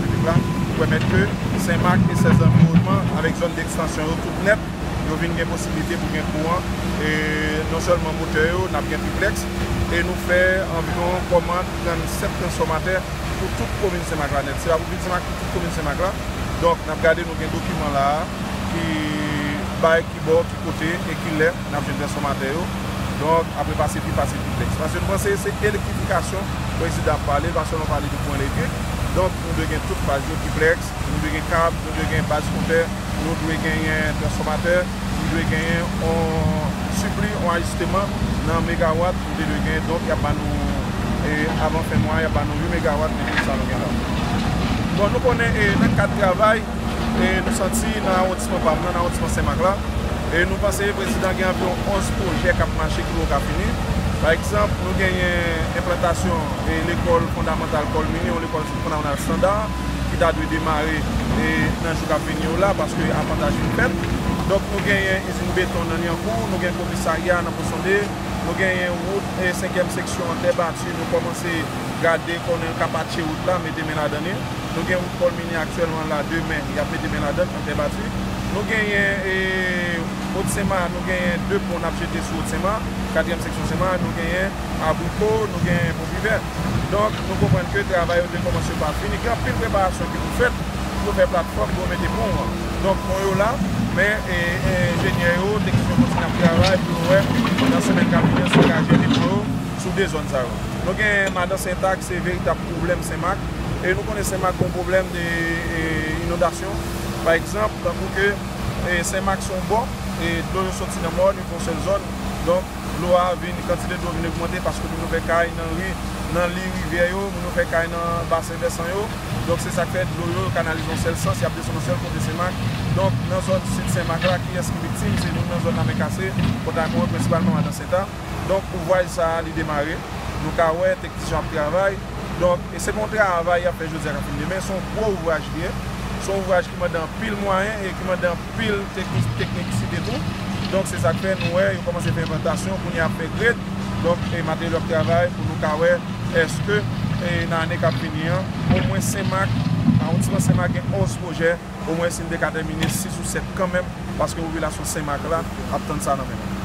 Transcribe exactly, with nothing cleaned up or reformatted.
Piblik la, pou pèmèt ke Senmak e sèz anviwònman avèk zòn dekstansyon yo tout nèt, yo vin gen posiblite pou gen kouran, e non sèlman motè yo, n ap gen triplèks, e nou fè anviwon kòmand trannsèt transfòmatè pou tout komin Senmak la nèt. Se pa pou vil Senmak, pou tout komin Senmak la. Donk, n ap gade, nou gen dokiman la a ki bay ki bò, ki kote e ki lè n ap jwenn transfòmatè yo. Donk, apre pa se pi fasil, pi konplèks. Paske nou panse se elektrifikasyon prezidan ap pale, pa sèlman pale de pwen elektrik. Donk, nou dwe gen tout faz yo, triplèks, nou dwe gen kab, nou dwe gen baz kontè, nou dwe genyen transfòmatè, nou dwe genyen yon sipli, yon ajisteman nan megawat, nou te dwe genyen. Donk, y ap ba nou, e, avan fen mwa, y ap ba nou uit megawat de plis sa nou gen la. Bon, nou konnen, e, nan kad travay, e, nou santi nan awondisman pa m nan, nan awondisman Senmak la, e nou panse prezidan gen anviwon onz pwojè k ap mache ki poko ka fini. Pa egzanp, nou genyen enplantasyon, e, lekòl fondamantal Kòlmini, yon lekòl fondamantal estanda, ki ta dwe demare, e, nan jou k ap vini yo la, paske apwantaj vin fèt. Donk, nou genyen izin beton nan Lyankou, nou gen komisarya nan Pòsonde, nou genyen wout, e, senkyèm seksyon an tè bati, nou kòmanse gade konnen l ka patche wout la, mete men ladan li. Nou gen wout Kòlmini aktyèlman la, demen, y ap mete men ladan l, an tè bati. Nou genyen, e, Wot Senmak, nou genyen de pon n ap jete sou Wot Senmak, katriyèm seksyon Senmak, nou genyen Abriko, nou genyen Pon Pivè. Donk, nou konprann ke travay yo te kòmanse yo pa fini. Gen anpil preparasyon ki pou fèt pou fè platfòm, pou mete pon an. Donk, pon yo la, men, e, e, enjenyè yo, teknisyen yo kontinye ap travay pou yo wè nan semèn k ap vini an si yo ka jete pon yo sou de zòn sa yo. Nou gen Madan Senta ki se veritab pwoblèm Senmak. E nou konnen Senmak gen yon pwoblèm de, e, inondasyon. Pa egzanp, tankou ke, e, Senmak se yon bò, e dlo yo soti nan mòn, yon sèl zòn. Donk, dlo a vin, kantite dlo vin ogmante paske moun yo fè kay nan ri, nan li rivyè yo, moun yo fè kay nan basen vèsan yo. Donk, se sa k fè dlo yo kanalize yon sèl sans, y ap desann yon sèl kote Senmak. Donk, nan zòn sid Senmak la, kiyès ki viktim? Se moun nan zòn Lamen Kase, Pòtaymwen, prensipalman Madan Senta. Donk, ouvraj sa a, li demare. Nou ka wè, teknisyen ap travay. Donk, e se pa yon travay y ap fè jodi a k ap fini demen, se yon gwo ouvraj li ye. Se yon ouvraj ki mande anpil mwayen e ki mande anpil teknik, teknisite tou. Donk, se sa k fè nou wè yo kòmanse fè enplantasyon, kounye a ap fè gred. Donk, e materyo ap travay pou nou ka wè èske, e nan ane k ap vini an, omwen Senmak, awondisman Senmak gen onz pwojè, omwen si n te ka tèmine sis ou sèt kanmenm, paske popilasyon Senmak la ap tann sa nan men nou.